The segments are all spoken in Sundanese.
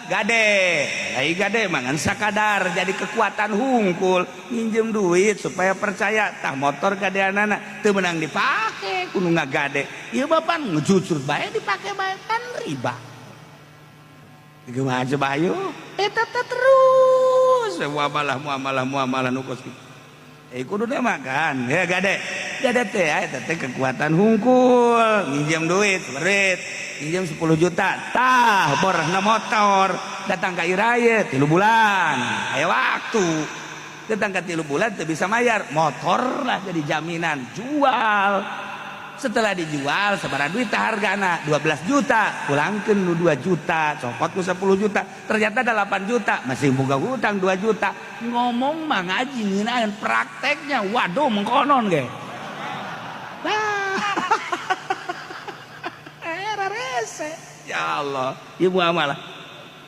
Gade ai gade mangan sakadar jadi kekuatan hungkul, minjem duit supaya percaya. Tah, motor gadeanana teu meunang dipake kudu ngagade. Ieu bapan ngejujur bae, dipake bae kan riba. Gimana coba? Ayo, eta teh terus muamalah, muamalah, muamalah nu kos kitu. Eh, kudu makan ya gade. Gade teh eta teh kekuatan hungkul. Minjem duit berit, minjem 10 juta, tah borna motor. Datang ke iraye 3 bulan, aya waktu. Datang ke 3 bulan teu bisa bayar motor lah, jadi jaminan jual. Setelah dijual sabaraha duit hargana? 12 juta. Pulangkeun nu 2 juta, copot nu 10 juta, ternyata ada 8 juta, masih boga hutang 2 juta. Ngomong mah ngaji ngeunaheun, prakteknya waduh, mengkonon ge. Nah, era rese. Ya Allah, ieu muamalah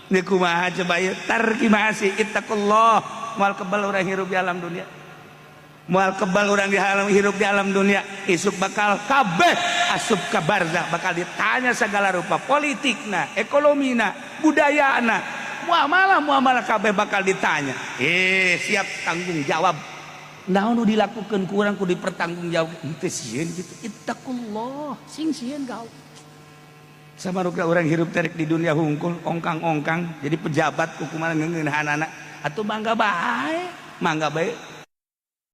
ini kumaha coba ieu? Tarki masih ittaqullah. Moal kebal urang hirup di alam dunia, moal kebal urang di alam hirup di alam dunia. Isuk bakal kabeh asup ka barzah, bakal ditanya segala rupa, politikna, ekonomina, budayana, muamalah, muamalah, kabeh bakal ditanya. Eh, siap tanggung jawab. Naon nu dilakukan kurang ku dipertanggung jawab. Henteu sieun kitu. Ittaqullah, sing sieun gaul. Sama ruka orang hirup terek di dunia hungkul, ongkang-ongkang jadi pejabat, kumaha ngeungeunhanana atuh. Mangga bae, mangga bae.